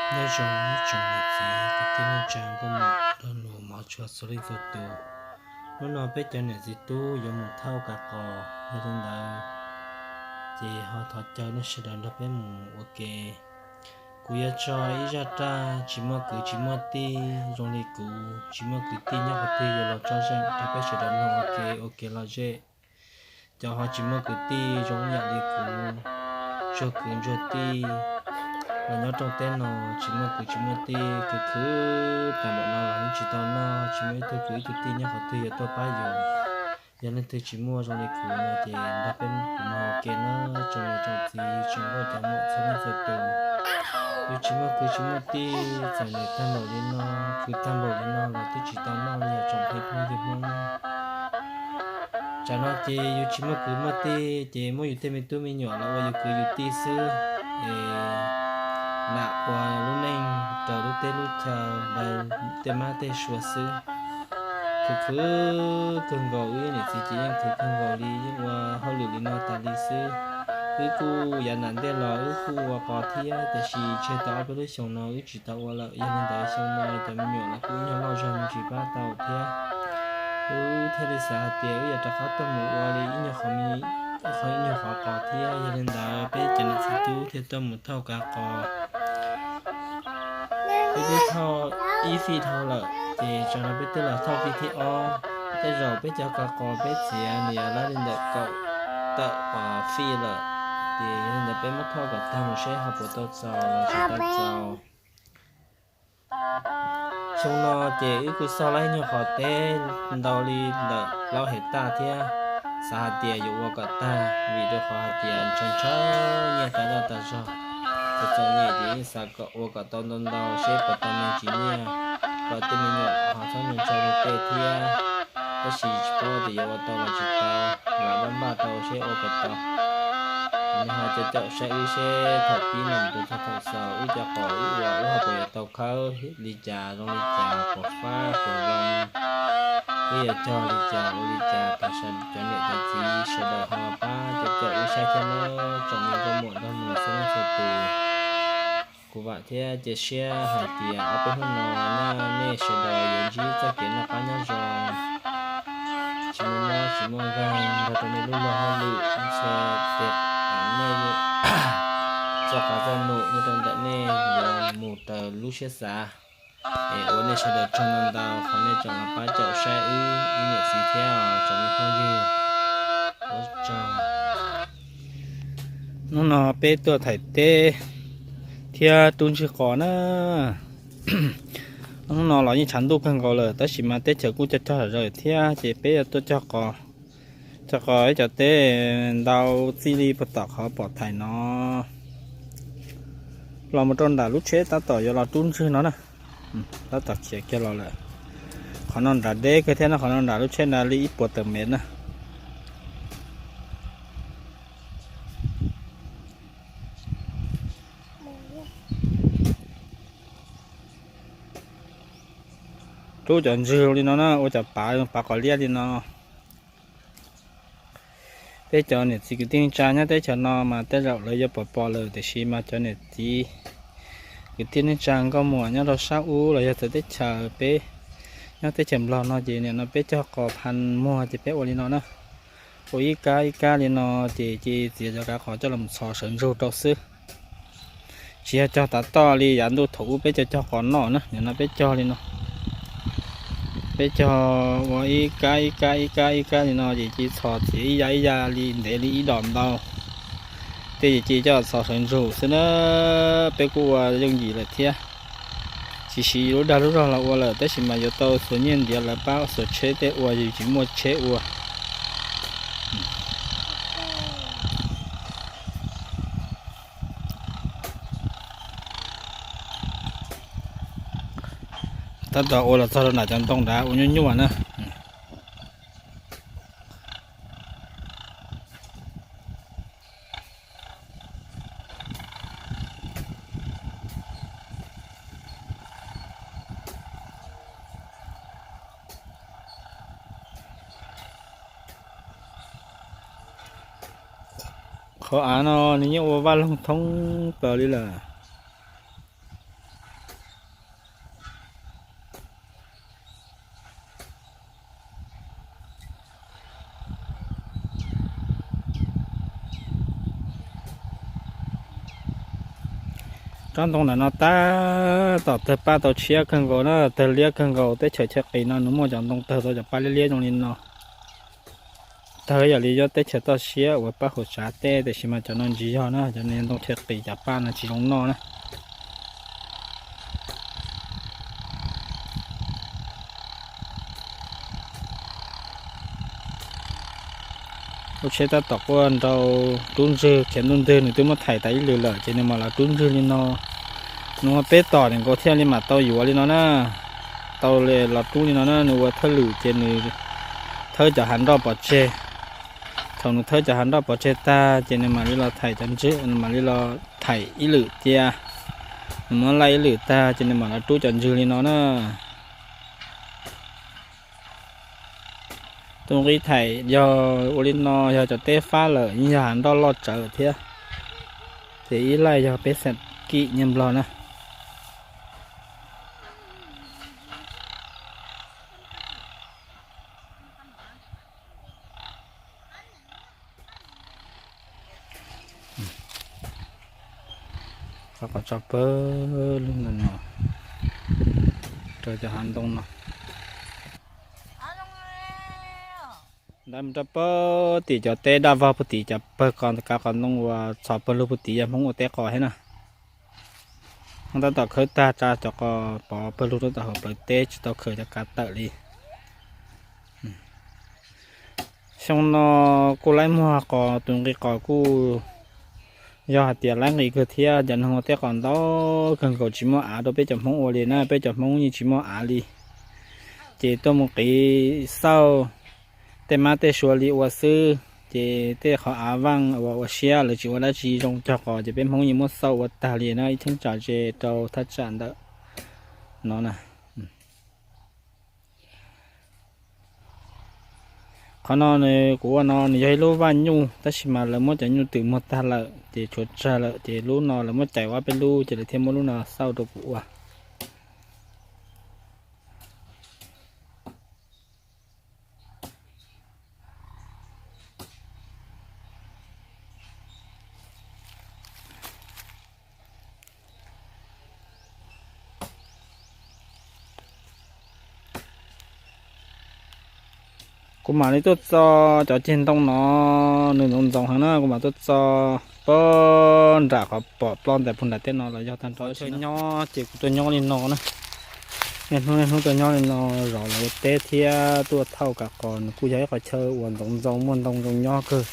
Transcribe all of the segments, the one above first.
Nyob zoo ib tsoom niam txiv kwv tij neej tsa nkauj muam nraug nus hmov tshua txhua leej txhua tus. Hnub no peb cov niam txiv tub yuav mus thauj kav qos, yog li ntawd ces ho thov caw nej sawv daws nrog peb mus ua ke. Kuv yuav tso ib zaj raj tsis muaj kwv tsis muaj tij zoo li kuv, tsis muaj kwv tij nyob qhov twg yuav los tso zeem rau peb sawv daws mloog ua ke, ua kev lom zem. Cov ho tsis muaj kwv tij zoo ib yam li kuv, ntsuag kwv ntsuag tij los nyob rooj teb no tsis muaj kwv tsis muaj tij, khwv khwv tag npaum no los yeej tsis tau noj, tsis muaj ib tug kwv ib tug tij nyob qhov twg yuav tuaj pab yus. Yog leej twg tsis muaj zoo li kuv no ces nrog peb mus ua ke na, tsoom niam tsoom txiv tsoom nkauj cov muam txhua leej txhua tus. Yus tsis muaj kwv tsis muaj tij, txawm niam tag npaum li no, kwv tag npaum li no los twb tsis tau noj li os tsoom phooj ywg Hmoob. Tsam no ces yus tsis muaj kwv muaj tij ces muab yus tej me tub me nyuam los ua yus kwv yus tij xwb, es lam ua lub neej raws lub teb lub chaw, raws tej mab tej sua xwb. Khwv khwv kawg nkaus, wb niam txiv ces yeej khwv kawg nkaus li, yeej ua hauj lwm li no tas li xwb. Wb kuj yav nram ntej los wb kuj ua qos thiab, tiam sis tseg tau ob peb lub xyoos no wb tsis tau ua lawm. Yog li ntawd xyoo no cov me nyuam los kuj ib nyuag loj zog me ntsis pab tau thiab. Wb thiaj li xav hais tias wb yuav rov qab tuaj mus ua li ib nyuag qhov, ib nyuag qhov qos thiab. Yog li ntawd peb cov niam txiv tub thiaj tuaj mus thauj kav qos. Peb twb thauj ib fij dhau lawm ces tsam no peb twb los thauj fij thib ob. Tej zaum peb cov kav qos peb txiav nws yuav lab li ntawm kaum tawm fij lawm, ces yog li ntawd peb muab thauj kom tag mus seb ho puas tau txaus los tsis tau txaus. Xyoo no ces wb kuj xauj lab ib nyuag qhov teb ntau li ntawm plaub hais taj thiab, xav hais tias yuav ua kom tag vim rau qhov hais tias ntshaw ntshaw nyiaj tas zaj tas zog. Txom txom nyem ces yeej xav kom ua kom tau ntau ntau seb puas tau me ntsis nyiaj, kom tej me nyuam ho txhob ntshaw ntshaw rau tej thiab. Tab sis tsis paub tias yuav ua tau los tsis tau, lam npaj npaj rau seb ua puas tau. Nws ho caum caum saib wb seb thaum pib no mus rau txog thaum xaus wb cov qos wb ua wb ho puas yuav tau khawb li cas zoo li cas, puas fab puas zoo, wb yuav cog li cas ua li cas, thov cov niam cov txiv sawv daws ho pab caum caum wb saib thiab nawb tsoom me nkauj muam nraug nus txhua leej txhua tus. Kuv vam thiab cia siab hais tias ob peb hnub no nej sawv daws yuav ntsib txoj kev noj qab nyob zoo, tsis muaj mob tsis muaj nkeeg, nrog rau nej lub luag hauj lwm txhua tes, nej txoj qab txoj num nyob rau ntawm nej yuav mus raws lub siab xav. Es ua nej sawv daws tsaug ntau ntau qhov nej tseem los pab caum saib wb ib niam txiv thiab tsoom me phooj ywg. Ua tsaug. Hnub no peb tuaj thaim teb thiab rub ntswg qos na. Hnub no los yeej tshav ntuj kawg nkaus lawm tab sis mas teb chaws kuj cog cog zom zaws thiab ces peb yuav tuaj cog qos. Cog qos ib cov teb ntau txij li puag tom qhov pom thaim no los mus rau nram lub tsheb tab tom yuav los rub ntswg no na. Tab tom khiav kiag los lawm. Qhov no nram deb kawg thiab no, qhov no nram lub tsheb na li ib puas tawm mev na. Rub cov ntswg li no na, ua cov pav, pav qos liab li no. Peb cov niam txiv kwv tij neej tsa nyob teb chaws no mas tej zaum lawv yuav pom pom lawm tiam sis mas cov niam txiv kwv tij neej tsa nkauj muam nyob rau sab ub los yog txawv teb chaws, peb nyob teb chaws Nplog no ces nim no peb cog qos pha muag ces peb ua li no na. Ua ib kab ib kab li no ces cia txiav cov kav qos coj los txhos sawv ntsug rau xwb. Tsis yog cog tav toj li yav ntuj thaum ub peb cog cog qos noj na, nim no peb cog li no. Peb cog ua ib kab ib kab ib kab ib kab li no ces cia txhos txiav ib ya ib ya li ntev li ib dos ntau. Tej ces cia coj txhos sawv ntsug xwb na. Peb kuj ua yooj yim lawm thiab. Tsis siv lub dag lub zog los ua lawm tab sis mas yuav tau xuas nyiaj ntiav lawv pab xuas tsheb tej ua, yus tsis muaj tsheb ua. Tab tom ua los txog rau nram cov ntoo nrad ua nyuaj nyuaj na. Qhov av no nws yeej ua vaj loog thoob plaws li lawm. Tsob ntoo ntawm no tab tom tawg paj tau tshiab kawg nkaus na, tawg liab kawg nkaus. Teb chaws chaw qis no nws muaj cov ntoo tawg tau cov paj liab liab zoo li no. Tawg yam li nyob teb chaws toj siab uas pab hauv tsav teb, tiam sis mas cov no tsis yog na, cov no yog ntoo chaw qis, cov paj no tsis zoo noj na. Lub tsheb tab tom quaj nrau rub ntswg, khiav ntuj ntwg nws twb muab thais tas ib lwm lawm ces nws mam los rub ntswg li no. Nws ua peb tom nkaus thiaj li mam tau yuav li no na. Tau los rub li no na, nws ua thawj lwm ces nws thawb cov hav nroj pov tseg. Thaum nws thawb cov hav nroj pov tseg tag ces nws mam li los thais cov ntswg, nws mam li los thais ib lwm cia. Nws muab laij ib lwm tag ces nws mam los rub cov ntswg li no na. Tus nqi thais yog ua li no, yog cov teb fab lawm yeej yog hav nroj loj tsawv thiab. Ces ib laij yog peb xees kij nyiaj nplog na. Qhov qhov tso pawg lug no, rau cov hav ntoo no. Nta mus rau pem tim cov teb daj vog puag tim cov pawg kav qos ntoo uas txhos pawg lug puag tim yog Hmoob ua teb qos thiab na. Hmoob tab tom khawb tag tsa cov qos pov pawg lug rau tom hauv plawv teb tsis tau khaws cov kav tawm li. Xyoo no kuj laib muag qos, tus nqi qos kuj yog hais tias laib nqi kawg thiab. Cov neeg ua teb qos ntau kawg nkaus tsis muaj av rau peb cov Hmoob ua li na, peb cov Hmoob yeej tsis muaj av li. Ces tuaj mus qiv xauj tej mab tej sua li ua xwb, ces tej qhov av vaaj uas ua siab lawv tsis ua dab tsi zoo cog qos ces peb Hmoob yeej muab xauj ua tag li na, ib cheeb tsam ze rau thaj tsam ntawm no na. Qhov no nws, kuv ua no nws yog ib lub vaj nyuj tab sis mas lawv muab cov nyuj twm muag tag lawm ces tshuav tsawg lawm ces lub no lawv muab cais ua ob peb lub ces lawv thiaj muab lub no xauj rau kuv ua. Kuv mam li tuaj txo cov ceg ntoo no, nws ntxoov ntxoov heev na, kuv mam tuaj txo pem nram qhov pom ploj ntais puag nram tej no los yog tag nrho. Tuaj nyob ces kuv tuaj nyob li no na. Niaj hnub niaj hnub tuaj nyob li no, zov lawv ua teb thiab tuaj thauj kav qos, nws kuj yog ib qhov chaw uas ntxoov ntxoo muaj ntoo zoo nyob kawg,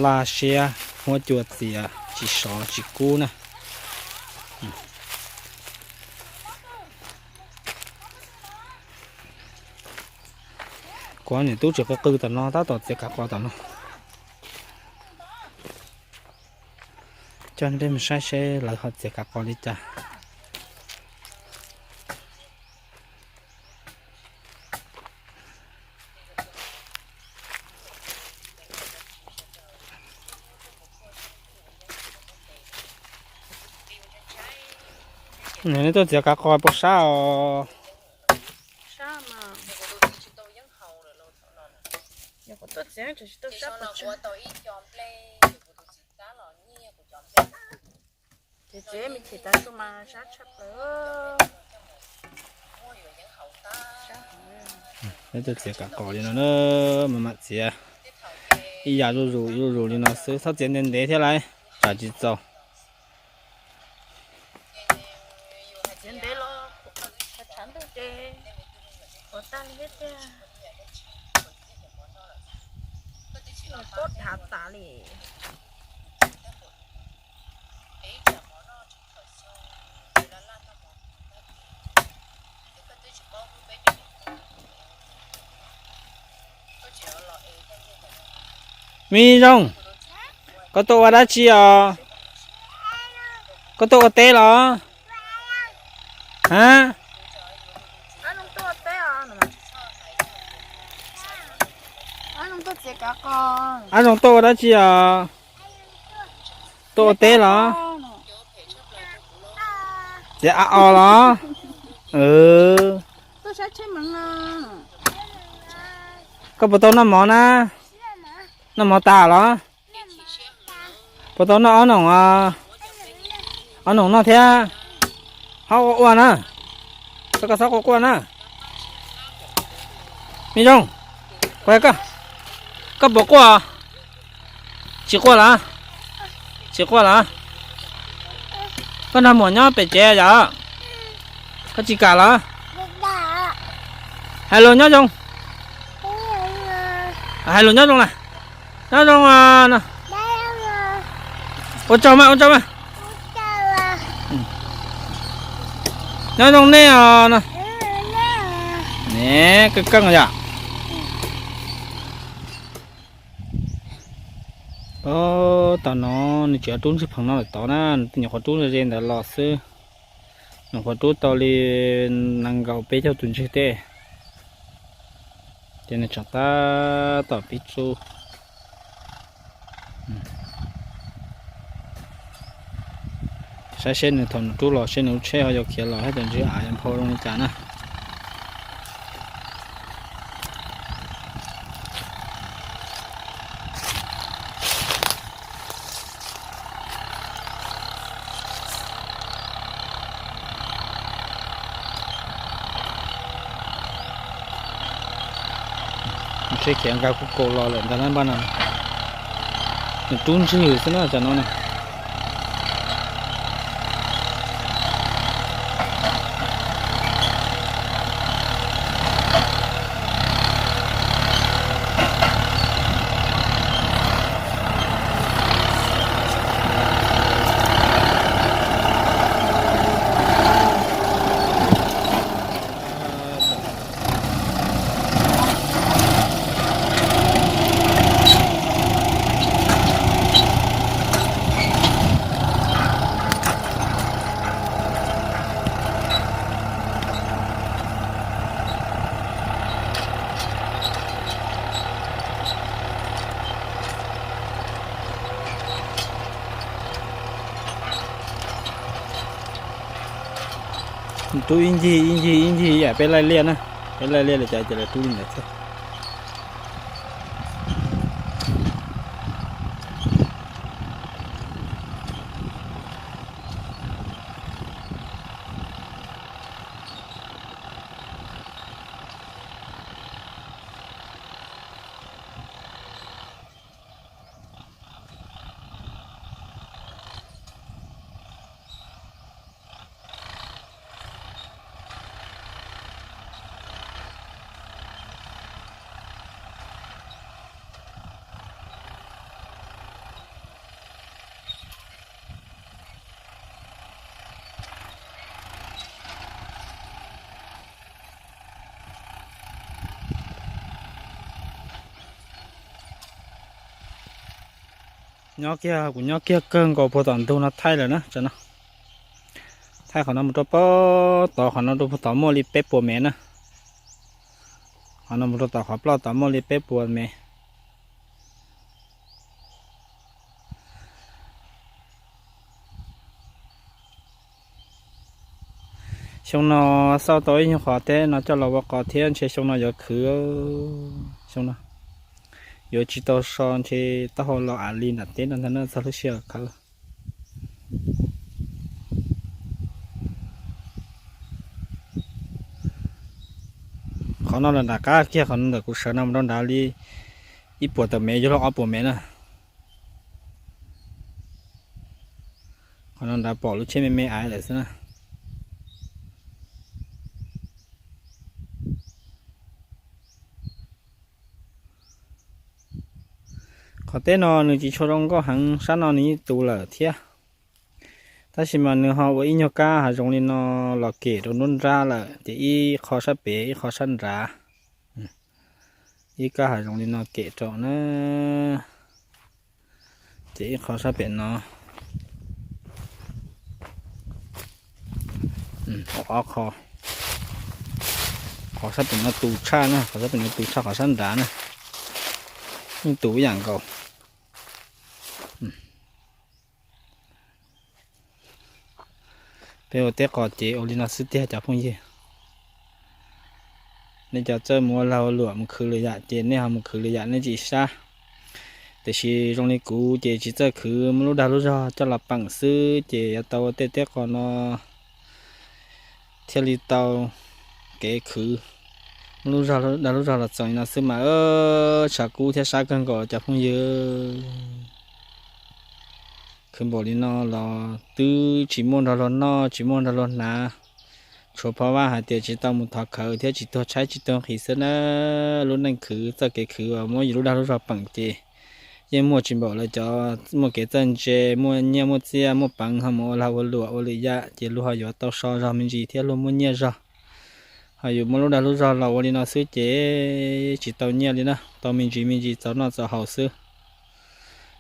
laj siab, huab cua txias tsis sov tsis kub na. Kuv niam tub tseem qw qw tom no, tab tom txiav kav qos tom no. Coj nej mus saib seb lawv ho txiav kav qos li cas. Nej tuaj txiav kav qos puas sab os? Peb tuaj txiav kav qos li no na, mam mam txiav ib yam zuj zus zuj zus li no xwb, txhob txiav ntev ntev thiab lauj, tsam tsis txaus. Txiav ntev los tshav ntuj ces qhuav tag li thiab tiag. Los pob dhav tas li. Me Zoo, koj tuaj ua dab tsi os? Koj tuaj ua teb los? Ha? Ab Zoov tuaj ua dab tsi os? Tuaj ua teb los? Txiav a os los? Koj puas tau noj mov na? Noj mov tas los? Puas tau noj ob noo os? Ob noo noj thiab. Ho ua ua na. Koj xob quaj quaj na. Me Zoo, kuv hais koj, koj puas quaj? Tsis quaj lawm? Tsis quaj lawm? Koj nrog muam nyob pem tsev yom? Koj tsis kam lawm? Hais lus nyob zoo. Hais lus nyob zoo na. Nyob zoo. Ua tsaug mas, ua tsaug mas. Nyob zoo nej os no. Ne, kawg keej yom. Tom no nws tseem rub ntxwg pheem no lawm tod na, nyuam qhuav rub ze ntawd los xwb. Nyuam qhuav rub tau li nees nkaum peb caug tus ntxwg tej. Ces nws tseem tab tom pib tsub. Saib seb nws thaum nws rub los seb nws lub tsheb ho yuav khiav los thiab cov ntsis av yuav nphau zoo li cas na. Nws tsheb khiav nkag kuj kaus los lawm ntag na npaj no. Nws rub ntswg xwb na cov no na. Rub ib ncig ib ncig ib ncig yam peb laij liaj na. Peb laij liaj li cas ces lawv rub li ntawd thiab. Nyob kiag, kuv nyob kiag kawg nkaus puag tom ntug no thaij lawm na, no. Thaij qhov no mus rau puag tod, qhov no rau puag tod muaj li peb puas mev na. Qhov no mus rau tom qhov ploj tod muaj li peb puas mev. Xyoo no xauj tau ib nyuag qhov teb no coj los ua qos thiab ntshe xyoo no yuav khwv. Xyoo no yuav tsis tau so ntshe taub hau los av li nram teb no ntag na txog lub sij hawm khawv. Qhov no los nram qab kiag, qhov no ntawm kuv sawv no mus rau nrad li ib puas tawm mev, yuav luag ob puas mev na. Qhov no nrad pom lub tsheb me me aiv lawm xwb na. Qhov teb no nws tsis tshua zoo nkauj heev, sab no nws yeej tu lawm thiab. Tab sis mas nws ho ua ib nyuag kab hav zoov li no los kem rau nruab nrab lawm, ces ib qho sab pem ib qho sab nrad. Ib kab hav zoov li no kem rau na, ces ib qho sab pem no. Ob qho, qhov sab pem no tu tshaj na, qhov sab pem no tu tshaj qhov sab nrad na. Yeej tu ib yam nkaus. Peb ua teb qos ces ua li no xwb tiag cov phooj ywg. Nej cov txawj mus ua lag ua luam mus khwv lwm yam ces nej ho mus khwv lwm yam, nej tsis sab. Tiam sis zoo li kuv ces tsis txawj khwv, muab lub dag lub zog coj los peem xwb ces yuav tau ua tej teb qos no thiaj li tau kev khwv. Muab lub dag lub zog los txoos li no xwb mas tshav kub thiab sab kawg nkaus cov phooj ywg. Khwv npaum li no los twb tsis muaj nrog luag noj tsis muaj nrog luag hnav. Tshuav phov vaj hais tias tsis tau mus thov khawv thiab tsis tuag tshaib tsis tuag nqhis xwb na. Lub neej khwv txoj kev khwv uas muab yus lub dag lub zog peem ces yeej muaj tsis npaum lawv cov muaj kev txawj ntse, muaj nyiaj muaj txiaj muaj peev ho mus ua lag ua luam ua lwm yam ces luag ho yuav tau so zog me ntsis thiab luag muaj nyiaj zog. Ho yus muab lub dag lub zog los ua li no xwb ces tsis tau nyiaj li na, tau me ntsis me ntsis txaus noj txaus haus xwb.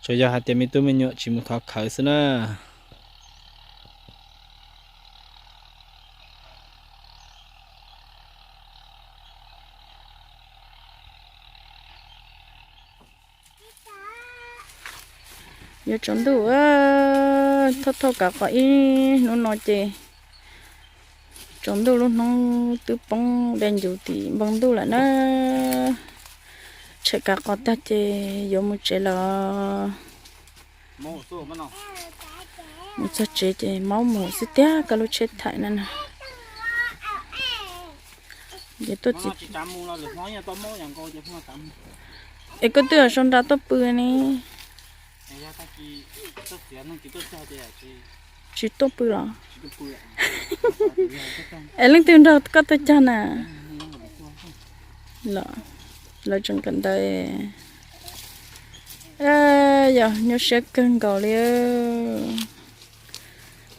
Tsuas yog hais tias me tub me nyuam tsis mus thov khawv xwb na. Yuav tsaus ntuj, thauj thauj kav qos ib hnub no ces tsaus ntuj, lub hnub twb poob dej ncuv tim npoo ntuj lawm na. Tshem kav qos tag ces yuav mus tsev lawm. Mus txog tsev ces maub mus xwb tiag, koj lub tsheb thaim na. Es koj twb yog sau nra tuaj pw ne. Tsis tuaj pw los? Es leej twg nrog koj tuaj cog na? Lawv tseem kawm ntawv. Yog nyuaj siab kawg nkaus li.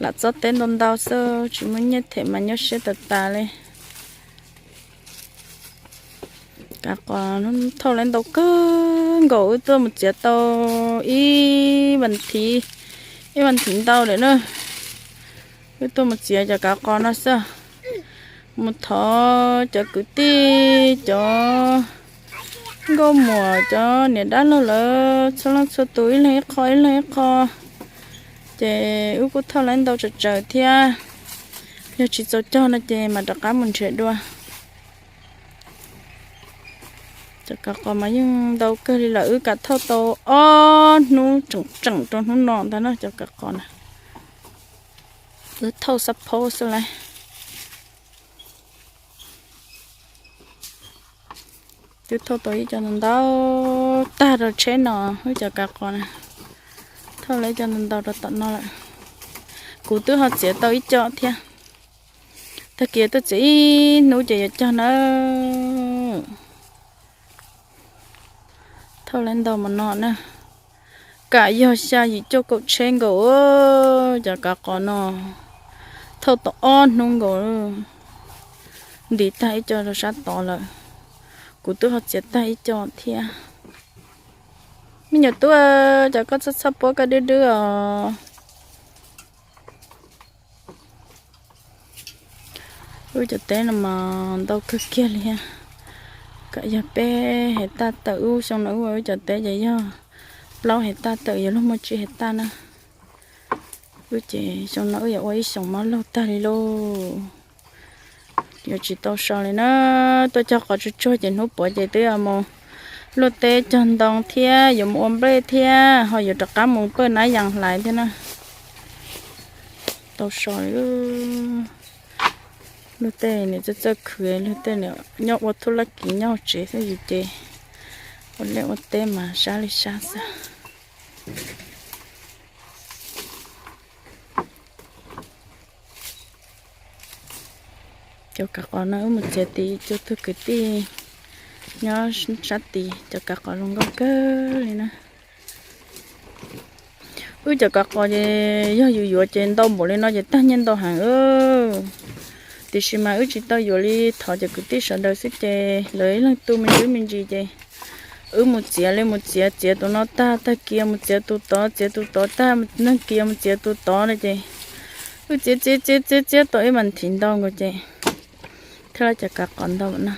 Lam txob teb ntau ntau xwb tsis muaj nyiaj them mas nyuaj siab tas tas li. Kav qos thauj lawv ntau kawg nkaus, wb tuaj mus txiav tau ib vas thiv, ib vas thiv ntau lawm na. Wb tuaj mus txiav cov kav qos no xwb, mus thov cov kwv tij, cov nkauj muam, cov niam dab laug lawv txhua leej txhua tus ib leeg ib qho ib leeg ib qho. Ces wb kuj thauj lawv ntau tsawg tsawg thiab. Yog tsis txaus cog no ces mam rov qab mus nrhiav dua. Cov kav qos mas yeej ntau kawg li lawm, wb kam thauj tau ob hnub tseem tseem rau hnub no ntag na cov kav qos na. Wb thauj xab phaub xwb lauj. Twb thauj tau ib co ntau ntau tag rau tsheb no, wb cov kav qos na. Thauj lawv ib co ntau ntau rau tom no lawm. Kuv twb ho txiav tau ib co thiab. Tag kis tuaj txiav ib hnub ces yuav cog na. Thauj lawv ntau mas no na. Kam yog xya yim cuaj kaum tsheb nkaus cov kav qos no. Thauj tau ob hnub nkaus. Ntim tag ib co rau sab tod lawm. Kuv twb ho txiav tag ib co thiab. Me nyuam tub, cov koj txhob txhob puab koj dwb dwb os. Wb cov teb no mas ntau kawg kiag li thiab. Kom yog peb hais tag tawm, wb xyoo no wb ua wb cov teb ces yog plaub hais tag tawm, yuav luag muaj tsib hais tag na. Wb ces xyoo no wb yuav ua ib xyoos mob laug tag li lauj. Yuav tsis tau so li na. Tuaj cog qos tsuag tsuag ces hnub puav ces twb yuav mus luaj teb cog ntoo thiab yuav mus ua nplej thiab ho yuav rov qab mus pawj nab yas hlais thiab na. Tau so li. Luag tej niam txawj txawj khwv, luag tej niam nyob ua thuj laj kiv nyob hauv tsev xwb, yus ces ua liaj ua teb mas sab li sab xwb. Cov kav qos no wb mus txiav tim cov tug kwv tij nyob sab tid, cov kav qos zoo nkauj kawg li na. Wb cov kav qos ces yog yus yuav ces ntau npaum li no ces tag nyiaj ntau heev. Tiam sis mas wb tsis tau yuav li, thov cov kwv tij sawv daws xwb ces lawv ib leeg tu me ntsis me ntsis ces wb mus txiav li mus txiav, txiav tus no tag, tag kis mus txiav tus tod, txiav tus tod tag, tag kis mus txiav tus tod no ces wb txiav txiav txiav txiav txiav tau ib vas thiv ntau nkaus ces thiaj li cov kav qos ntau na.